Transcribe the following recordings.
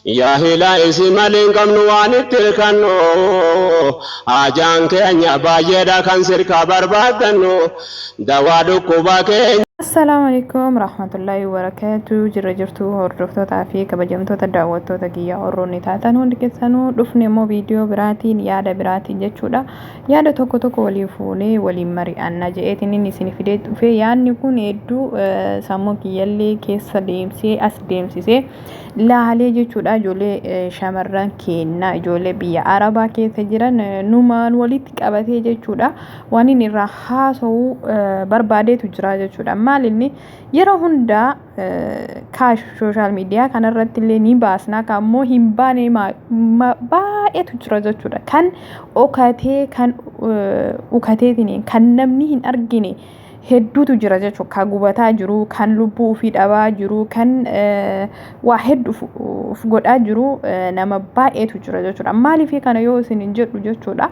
Yaa Ilaahi si malee hin qabnu waan itti hirkannu. Haajaan keenya baay'eedha kan sirkaa barbaaddannu. Dawaa dhukkuba keenya. Assalaamu alaikum rahmatullahi wabarakatuh. Jirra jirtu hordoftootaa fi kabajamtoota daawwattoota kiyya warroonni taatan hundi keessanuu, dhufne immoo viidiyoo biraatiin, yaada biraatiin jechuudha. Yaada tokko tokko waliin fuunee waliin mari'anna je'eetiin inni isin fidee dhufe. Yaadni kun hedduu sammuu kiyyallee keessa deemsee as deemsisee laalee jechuudha. Ijoollee shamarran keenna, ijoollee biyya arabaa keessa jiran numaan walitti qabatee jechuudha. Waan inni irraa haasa'uu barbaadeetu jira jechuudha. Maal inni? Yeroo hundaa kaash sooshaal miidiyaa kanarratti illee ni baasna, kan immoo hin baane baay'eetu jira jechuudha. Kan dhokatee, kan ukateetiin, kan namni hin argine hedduutu jira jechuudha. Kan gubataa jiru, kan lubbuu ofii dhabaa jiru, kan waa hedduu of godhaa jiru nama baay'eetu jira jechuudha. Maaliif kana yoo isin hin jedhu jechuudha?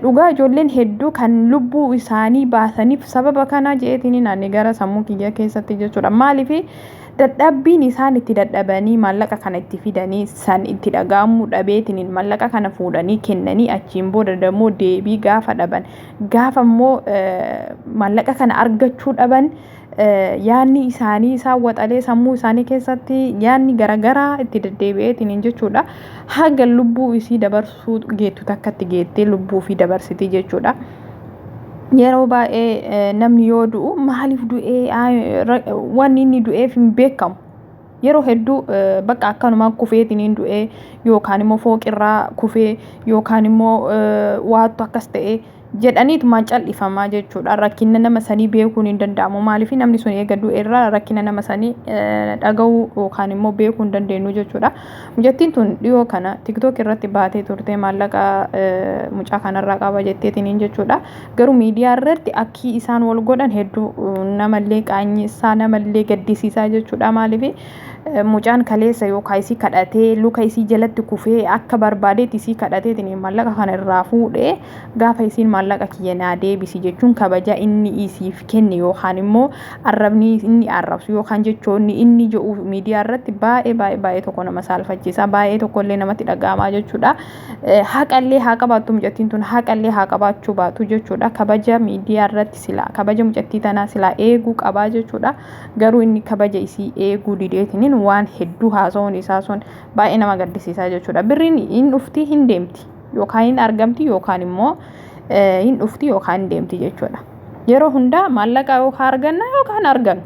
Dhugaa, ijoolleen hedduu kan lubbuu isaanii baasaniif sababa kanaa je'eetiin ani gara sammuu kiyya keessatti jechuudha. Maaliif? Dadhabbiin isaan itti dadhabanii maallaqa kana itti fidanii san itti dhaga'amuu dhabeetiin maallaqa kana fuudhanii kennanii, achiin booda dammoo deebii gaafa dhaban, gaafa immoo maallaqa kana argachuu dhaban, yaadni isaanii isaan waxalee, sammuu isaanii keessatti yaadni garaagaraa itti deddeebi'eetiin jechuudha. Haga lubbuu isii dabarsuu geettu takkatti geettee lubbuu ofii dabarsiti jechuudha. Yeroo baay'ee namni yoo du'u maaliif du'ee, wanni inni du'eef hin beekamu. Yeroo hedduu bakka akkanumaan kufeetiin du'ee, yookaan immoo fooqirraa kufee, yookaan immoo waattu akkas ta'ee jedhaniitumaan cal'ifamaa jechuudha. Rakkina nama sanii beekuun hin danda'amu. Maaliif? Namni sun eega du'eerraa rakkina nama sanii dhaga'uu yookaan immoo beekuu hin dandeenyu jechuudha. Mucattiin tun dhiyoo kana TikTok irratti baatee turte, maallaqa mucaa kanarraa qaba jetteetiin jechuudha. Garuu miidiyaa irratti akki isaan wal godhan hedduu namallee qaanyessaa, namallee gaddisiisaa jechuudha. Maaliif? Mucaan kaleessa yookaan isii kadhatee, luka isii jalatti kufee, akka barbaadeetti isii kadhateetiin maallaqa kana irraa fuudhee, gaafa isiin maallaqa kiyya naa deebisi jechuun, kabaja inni isiif kenne yookaan immoo arrabni inni arrabsu yookaan jechoonni inni jedhu miidiyaa irratti baay'ee baay'ee baay'ee tokko nama saalfachiisa, baay'ee tokko illee namatti dhaga'amaa jechuudha. Haqallee haa qabaattu mucattiin tun, haqallee haa qabaachuu baatu jechuudha. Kabaja miidiyaa irratti silaa kabaja mucattii tanaa silaa eeguu qabaa jechuudha. Garuu inni kabaja isii eeguu dideetiniin waan hedduu haasa'uun isaa sun baay'ee nama gaddisiisaa jechuudha. Birriin hin dhufti, hin deemti, yookaan hin argamti, yookaan immoo hin dhufti yookaan hin deemti jechuudha. Yeroo hundaa maallaqa yookaan arganna yookaan argannu.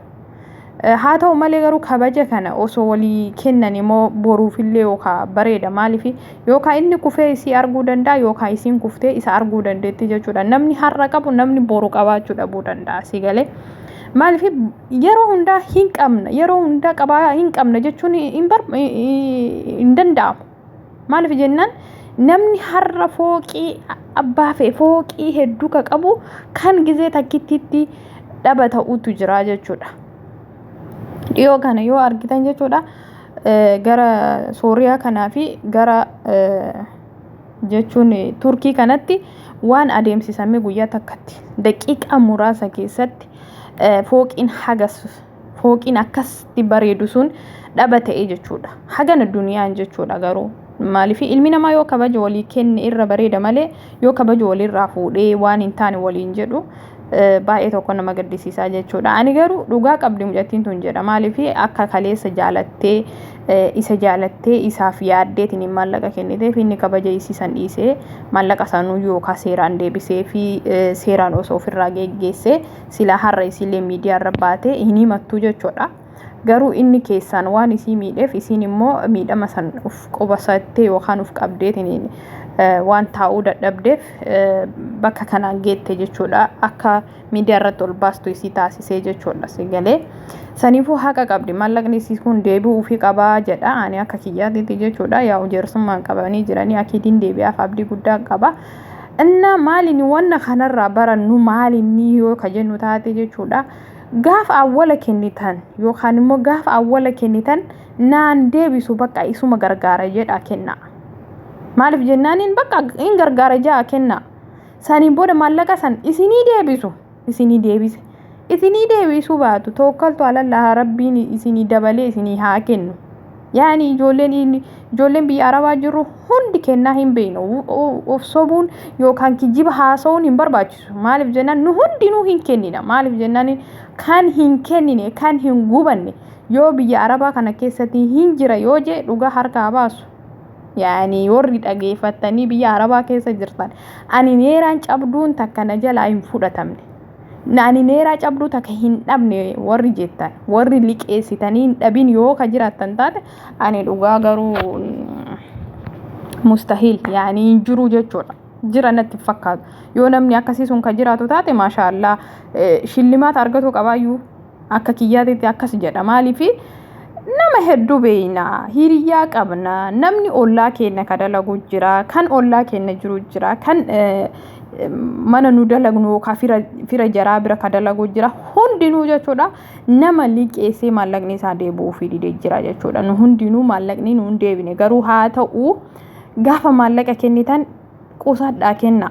Haa ta'u malee garuu kabaja kana osoo walii kennan immoo boruufillee yookaan bareeda. Maaliif? Yookaan inni kufee isii arguu danda'a, yookaan isiin kuftee isa arguu dandeetti jechuudha. Namni har'a qabu namni boru qabaachuu dhabuu danda'a, si galee. Maaliif? Yeroo hundaa hin qabna, yeroo hundaa qabaa hin qabna jechuun hin danda'amu. Maaliif jennaan, namni har'a fooqii abbaa fe'e, fooqii hedduu ka qabu, kan gizee takkittiitti dhaba ta'utu jira jechuudha. Dhiyoo kana yoo argitan jechuudha, gara Sooriyaa kanaa fi gara jechuun Turkii kanatti waan adeemsisame, guyyaa takkatti daqiiqaa muraasa keessatti fooqiin hagas, fooqiin akkasitti bareedu sun dhaba ta'e jechuudha. Hagana duniyaan jechuudha. Garuu maaliif? Ilmi namaa yoo kabaja walii kenne irra bareeda malee, yoo kabaja walirraa fuudhee waan hin taane waliin jedhu baay'ee tokko nama gaddisiisaa jechuudha. Ani garuu dhugaa qabdi mucattiin tun jedha. Maaliif? Akka kaleessa jaalattee, isa jaalattee, isaaf yaaddeetiin maallaqa kenniteef, inni kabaja isii san dhiisee maallaqa sanuu yookaan seeraan deebisee fi seeraan osoo ofirraa geggeessee, silaa har'a isiillee miidiyaa irra baatee hin himattu jechuudha. Garuu inni keessaan waan isii miidheef, isiin immoo miidhama san uf qubasattee yookaan uf qabdeetiin waan taa'uu dadhabdeef bakka kanaan geette jechuudha. Akka miidiyaa irratti ol baastu isii taasisee jechuudha, si galee. Saniifuu haqa qabdi, maallaqni isii kun deebi'uufii qabaa jedha ani akka kiyyaatitti jechuudha. Yaa'u jaarsummaan qabanii jiranii, akiitiin deebi'aaf abdii guddaa qaba. Innaa maaliin wanna kanarraa barannu maalinni yoo ka jennu taate jechuudha. Gaafa awwala kennitan yookaan immoo gaafa awwala kennitan naan deebisu, bakka isuma gargaara jedha kenna. Maaliif jennaaniin, bakka hin gargaara ja'a kenna. Saniin booda maallaqa san isinii deebisu, isinii deebise. Isinii deebisuu baatu, tookkaltu alallaha, rabbiin isinii dabalee isinii haa kennu. Yaani ijoolleen biyya Arabaa jirru hundi kennaa hin beeknu. Of sobuun yookaan kijiba haasa'uun hin barbaachisu. Maaliif jennaan, nu hundinuu hin kennina. Maaliif jennaan, kan hin kennine, kan hin gubanne yoo biyya Arabaa kana keessatti hin jira yoo jee, dhugaa harkaa baasu. Yaani warri dhageeffattanii biyya Arabaa keessa jirtan, ani neeraan cabduun takka na jalaa hin fudhatamne. Ani neeraa cabduu takka hin dhabne warri jettan, warri liqeessitanii hin dhabin yoo ka jiraattan taate, ani dhugaa garuu mustahiil, yaani hin jiru jechuudha. Jira natti hin fakkaatu. Yoo namni akkasii sun ka jiraatu taate, maashaallaa, shillimaata argatu qabaayyuu, akka kiyyaatitti akkas jedha. Maaliifi, nama hedduu beeyna, hiriyyaa qabna, namni ollaa keenya ka dalagu jira, kan ollaa keenya jiru jira, kan mana nu dalagnu yookaan fira jaraa bira ka dalagu jira, hundinuu jechuudha. Nama liqeessee maallaqni isaa deebi'uufii didee jira jechuudha. Nu hundinuu maallaqni nu hin deebine. Garuu haa ta'u, gaafa maallaqa kennitan qusadhaa kenna.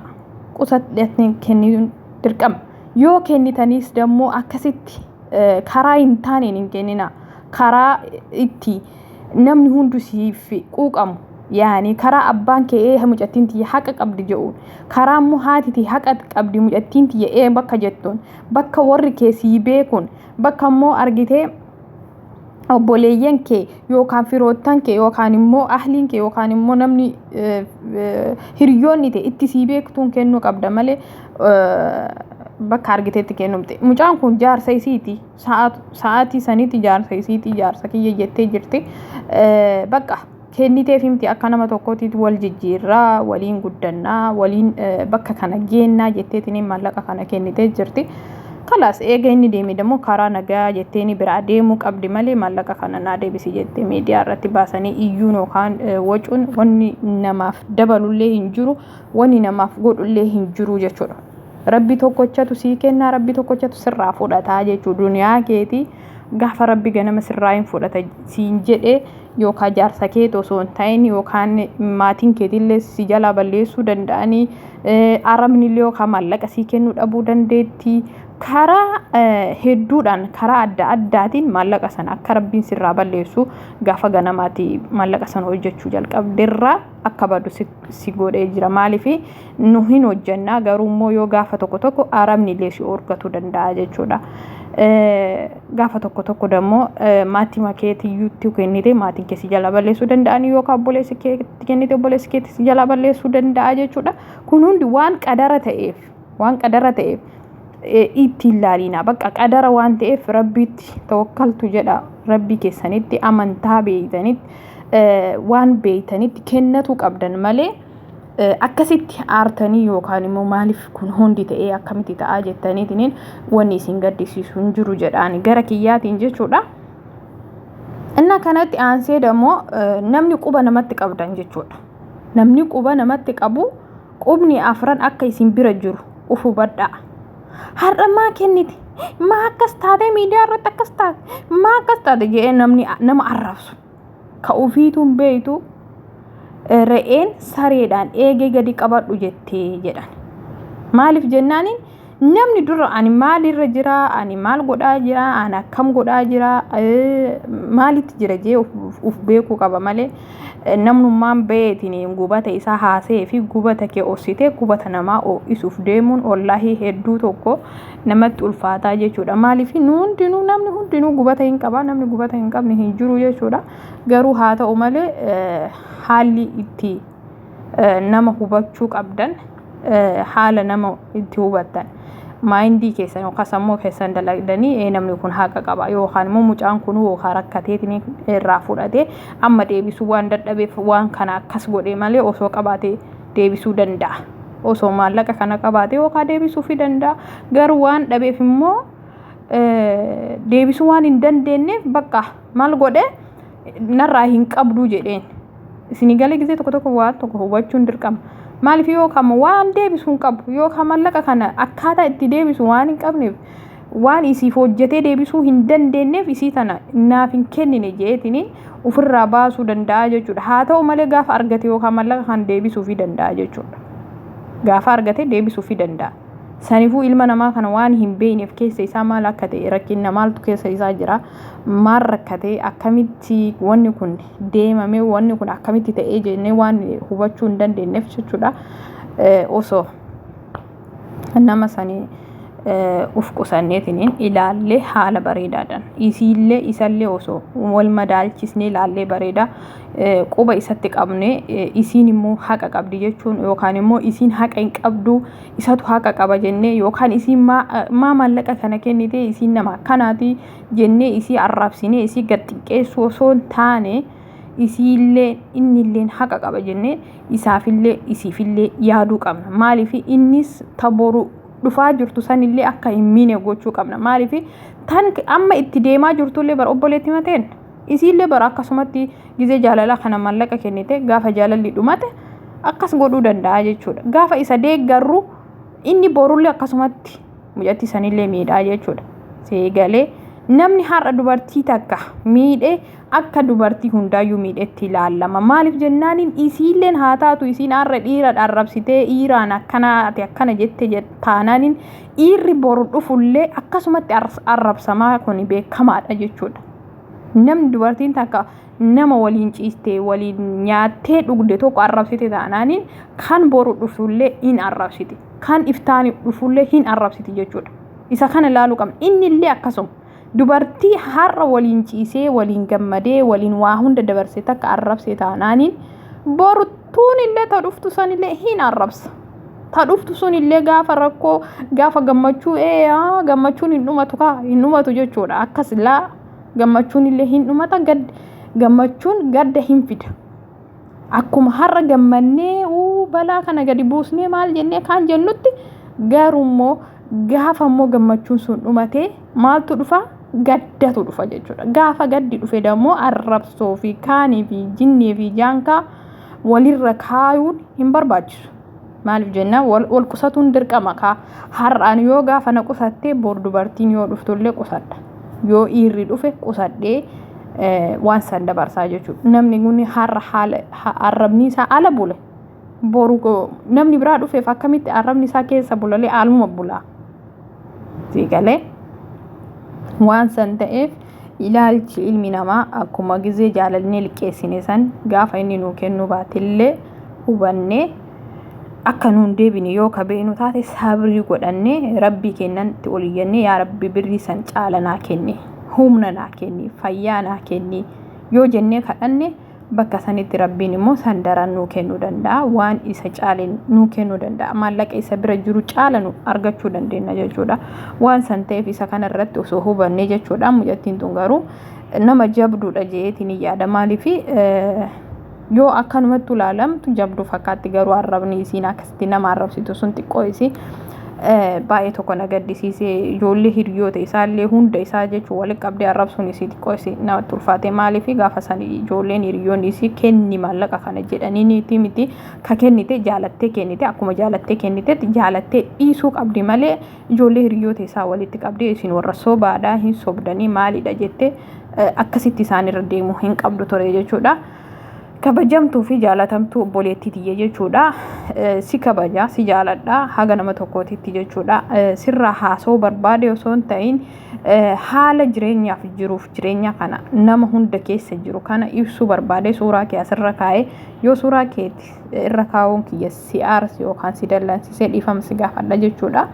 Qusadhaa kennuun dirqama. Yoo kennitanis dammoo akkasitti karaa hin taaneen hin kennina. Karaa itti namni hundi siif quuqamu, yaani karaa abbaan kee ee mucattiin tiyya haqa qabdi jedhuun, karaa immoo haati tiyya haqa qabdi, mucattiin tiyya ee bakka jettuun, bakka warri kee sii beekuun, bakka immoo argitee obboleeyyan kee yookaan firoottan kee yookaan immoo ahliin kee yookaan immoo namni hiriyoonni ta'e itti sii beektuun kennuu qabda malee bakka argiteetti kennumte. Mucaan kun jaarsa isiiti. Sa'aatii sanitti jaarsa isiiti, jaarsa kiyya jettee jirti. Bakka kenniteef himti, akka nama tokkootitti wal jijjiirraa, waliin guddannaa, waliin bakka kana geennaa jetteetiin maallaqa kana kennitee jirti. Kalaas, eega inni deeme immoo karaa nagaa jetteeni biraa deemuu qabdi malee, maallaqa kana naa deebisi jettee miidiyaa irratti baasanii iyyuun yookaan wacuun wanni namaaf dabalullee hin jiru, wanni namaaf godhullee hin jiru jechuudha. Rabbi tokkochatu sii kennaa, Rabbi tokkochatu sirraa fudhataa jechuudha. Duniyaa keetii gaafa Rabbi ganama sirraa hin fudhata siin jedhee, yookaan jaarsa keetu osoo hin ta'in, yookaan maatiin keetillee si jalaa balleessuu danda'anii, arabnillee yookaan maallaqa sii kennuu dhabuu dandeetti. Karaa hedduudhaan, karaa adda addaatiin maallaqa sana akka Rabbiin sirraa balleessu gaafa ganamaati maallaqa sana hojjechuu jalqabderraa akka badu si godhee jira. Maaliif, nu hin hojjannaa, garuu immoo yoo gaafa tokko tokko arabni illee si horgatuu danda'a jechuudha. Gaafa tokko tokko dammoo maatii keetiyyuutti kennite maatiin kee si jalaa balleessuu danda'anii, yookaan obboleessi keetti kennite obboleessi keetti si jalaa balleessuu danda'a jechuudha. Kun hundi waan qadara ta'eef itti hin laalina. Bakka qadara waan ta'eef Rabbitti tawakkaltu jedha. Rabbii keessanitti amantaa beeytanitti, waan beeytanitti kennatu qabdan malee, akkasitti aartanii yookaan immoo maaliif kun hundi ta'ee, akkamitti ta'aa jettaniitiin wanni isin gaddisiisu hin jiru jedhaan gara kiyyaatiin jechuudha. Inni kanatti aansee dammoo namni quba namatti qabdan jechuudha. Namni quba namatti qabu, qubni afran akka isin bira jiru uf hubadhaa. Har'a maa kennite? Maa akkas taate? Miidiyaa irratti akkas taate? Maa akkas taate jedhee namni nama arrabsu. Ka ofiituun beeytu, re'een sareedhaan eegee gadi qabadhu jettee jedhan. Maaliif jennaaniin, namni dura ani maalirra jira, ani maal godhaa jira, ani akkam godhaa jira, maalitti jira jee uf beekuu qaba malee, namnummaan baheetiin gubata isaa haasa'ee fi gubata kee obsitee gubata namaa ho'isuuf deemuun wallaahi hedduu tokko namatti ulfaataa jechuudha. Maaliif, nu hundinuu, namni hundinuu gubata hin qaba, namni gubata hin qabne hin jiru jechuudha. Garuu haa ta'u malee, haalli itti nama hubachuu qabdan, haala nama itti hubattan, maayindii keessan yookaan sammuu keessan dalagdanii, namni kun haqa qaba yookaan immoo mucaan kun yookaan rakkateetiin irraa fudhatee amma deebisuu waan dadhabeef waan kana akkas godhe malee, osoo qabaatee deebisuu danda'a. Osoo maallaqa kana qabaatee yookaan deebisuufii danda'a. Garuu waan dhabeef immoo deebisuu waan hin dandeenyeef, bakka maal godhe, narraa hin qabduu jedheen. Isinii galee? Gisee tokko tokko waan tokko hubachuun dirqama. Maaliif, yookaan waan deebisuu hin qabu, yookaan maallaqa kana akkaataa itti deebisu waan hin qabneef, waan isiif hojjetee deebisuu hin dandeenyeef, isii tana naaf hin kennine jeetiniin ofirraa baasuu danda'a jechuudha. Haa ta'u malee, gaafa argate yookaan maallaqa kana deebisuufii danda'a jechuudha. Gaafa argate deebisuufii danda'a. Saniifuu ilma namaa kana waan hin beekneef keessa isaa maal akka ta'e, rakkina maaltu keessa isaa jira, maal rakkatee, akkamitti wanni kun deemame, wanni kun akkamitti ta'ee jennee waan hubachuu hin dandeenyeef jechuudha. Osoo nama sanii uf qusanneetiniin ilaallee haala bareedaadhaan isiillee isallee osoo wal madaalchisnee ilaallee bareeda, quba isatti qabne, isiin immoo haqa qabdi jechuun yookaan immoo isiin haqa hin qabdu, isatu haqa qaba jennee, yookaan isiin maa maallaqa kana kennite, isiin nama akkanaati jennee isii arrabsinee isii gad xiqqeessuu osoo hin taane, isiillee innilleen haqa qaba jennee isaafillee isiifillee yaaduu qabna. Maaliif innis taboru dhufaa jirtu sanillee akka hin miine gochuu qabna. Maaliif tan amma itti deemaa jirtullee bara obboleetti mateen isiillee bara akkasumatti gizee jaalalaa kana maallaqa kennite, gaafa jaalalli dhumate akkas godhuu danda'a jechuudha. Gaafa isa deeggarru inni borullee akkasumatti mucattii sanillee miidhaa jechuudha. Seegalee namni har'a dubartii takka miidhee akka dubartii hundaayyuu miidhetti ilaallama. Maaliif jennaaniin isiilleen haa taatu, isiin har'a dhiira arrabsitee dhiiraan akkana ati akkana jette taanaaniin dhiirri boru dhufullee akkasumatti arrabsamaa kun beekamaadha jechuudha. Namni dubartiin takka nama waliin ciistee waliin nyaattee dhugde tokko arrabsite taanaaniin kan boru dhufullee hin arrabsiti. Kan iftaanii dhufullee hin arrabsiti jechuudha. Isa kana ilaaluu qabna. Innillee akkasuma. Dubartii har'a waliin ciisee waliin gammadee waliin waa hunda dabarsee takka arrabse taanaaniin bortuun illee ta dhuftu sanillee hin arrabsa. Ta dhuftu sunillee gaafa rakkoo, gaafa gammachuu, ee gammachuun hin dhumatu kaa, hin dhumatu jechuudha. Akkas laa, gammachuun illee hin dhumata, gammachuun gadda hin fida. Akkuma har'a gammannee balaa kana gadi buusnee maal jennee kaan jennutti, garuummoo gaafa immoo gammachuun sun dhumatee maaltu dhufa? Gaddatu dhufa jechuudha. Gaafa gaddi dhufe dammoo arrabsoo fi kaanii fi jinnii fi jaankaa walirra kaayuun hin barbaachisu. Maaliif jennaan wal qusatuun dirqama kaa. Har'aan yoo gaafa na qusattee, bor dubartiin yoo dhuftullee qusadha. Yoo dhiirri dhufe qusadhee waan san dabarsaa jechuudha. Namni kun har'a haala arrabni isaa ala bule. Boru namni biraa dhufeef akkamitti arrabni isaa keessa bulalee aluma bulaa. Siigalee waan san ta'eef ilaalchi ilmi namaa akkuma gizee jaalalnee liqeessine san gaafa inni nuu kennuu baatillee hubannee akka nuun deebine yoo ka beeknu taate, sabrii godhannee rabbii kennanitti ol iyyannee, yaa rabbi, birrii san caala naa kenni, humna naa kenni, fayyaa naa kenni yoo jennee kadhanne, bakka sanitti rabbiin immoo san daran nuu kennuu danda'a, waan isa caale nuu kennuu danda'a, maallaqa isa bira jiru caala nu argachuu dandeenya jechuudha. Waan san ta'eef isa kana irratti osoo hubannee jechuudha. Mucattiin tun garuu nama jabduudha jeetiin yaada. Maaliif yoo akkanumatti ilaalamtu jabduu fakkaatti, garuu arrabni isiin akkasitti nama arrabsitu sun xiqqoo isii baay'ee tokko na gaddisiise. Ijoollee hiriyoota isaallee hunda isaa jechuun walitti qabdee arrabsuun isii xiqqoo isii namatti ulfaate. Maaliif gaafa san ijoolleen hiriyoonni isii kenni maallaqa kana jedhanii miti ka kennite, jaalattee kennite. Akkuma jaalattee kennitetti jaalattee dhiisuu qabdi malee ijoollee hiriyoota isaa walitti qabdee isin warra sobaadhaa, hin sobdanii, maalidha jettee akkasitti isaanirra deemuu hin qabdu ture jechuudha. Kabajamtuu fi jaalatamtuu obboleettii tiyya jechuudha. Si kabaja, si jaaladha haga nama tokkootitti jechuudha. Sirraa haasoo barbaade osoo hin ta'in, haala jireenyaaf jiruuf jireenya kana nama hunda keessa jiru kana ibsuu barbaade suuraa kee asirra kaa'ee. Yoo suuraa keetti irra kaa'uun kiyya si aarse yookaan si dallansisee, dhiifama si gaafadha jechuudha.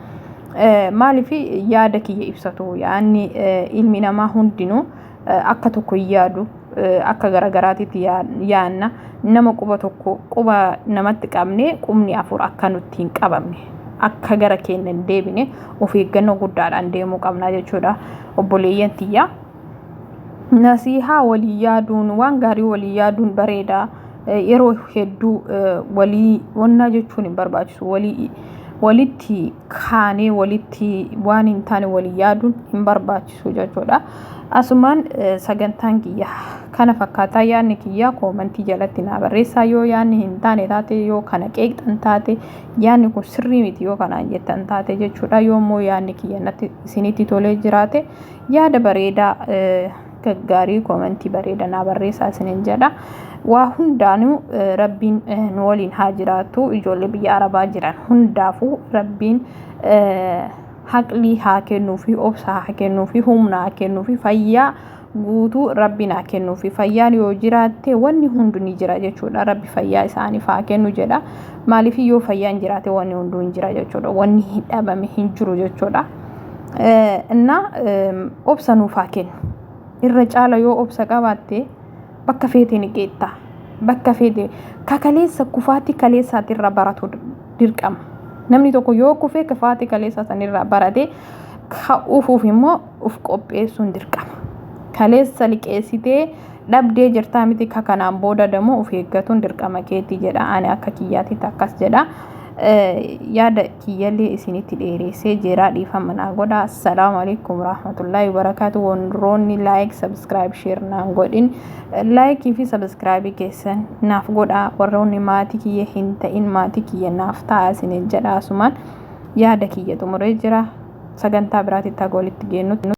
Maaliif yaada kiyya ibsatu, yaadni ilmi namaa hundinuu akka tokko hin yaadu, akka garagaraatitti yaanna. Nama quba tokko quba namatti qabne, qubni afur akka nutti hin qabamne, akka gara keenya hin deebine of eeggannoo guddaadhaan deemuu qabna jechuudha, obboleeyyan tiyya. Nasihaa walii yaaduun, waan gaarii walii yaaduun bareeda. Yeroo hedduu walii wannaa jechuun hin barbaachisu. Walii walitti kaanee walitti waan hin taane walii yaaduun hin barbaachisu jechuudha. Asumaan sagantaan kiyya kana fakkaataa. Yaadni kiyya koomantii jalatti naa barreessaa. Yoo yaadni hin taane taate, yoo kana qeeqxan taate, yaadni kun sirrii miti yoo kanaan jettan taate jechuudha. Yoo immoo yaadni kiyya natti isinitti tolee jiraate, yaada bareedaa Gaggaarii koomentii bareeda naa barreessaa isiniin jedha. Waa hundaanuu Rabbiin nu waliin haa jiraatu. Ijoollee biyya Arabaa jiran hundaafuu Rabbiin haqlii haa kennuu fi obsa haa kennuu fi humna haa kennuu fi fayyaa guutuu Rabbiin haa kennuu fi fayyaan yoo jiraatte wanni hundu ni jira jechuudha. Rabbi fayyaa isaaniif haa kennu jedha. Maaliif yoo fayyaan jiraate wanni hunduu hin jira jechuudha. Wanni hin dhabame hin jiru jechuudha. Innaa obsa nuuf haa kennu. Irra caala yoo obsa qabaatte bakka feete ni geetta. Bakka feete kakaleessa kufaatii kaleessaatirra baratu dirqama. Namni tokko yoo kufee kufaatii kaleessa sanirraa barate ka'uufuuf immoo of qopheessuun dirqama. Kaleessa liqeessitee dhabdee jirtaa miti, ka kanaan booda dammoo of eeggatuun dirqama keetii jedha. Ani akka kiyyaatitti akkas jedha. Yaada kiyyallee isinitti dheeressee jira, dhiifama naa godha. Assalaamu alaikum warahmatullaahi wabarakaatu. Warroonni like, subscribe, share naan godhin, laayikii fi sabskraayibii keessan naaf godha. Warroonni maatii kiyya hin ta'in maatii kiyya naaf ta'a isiniin jedha. Asumaan yaada kiyya xumuree jira. Sagantaa biraatitti haga walitti geennutti.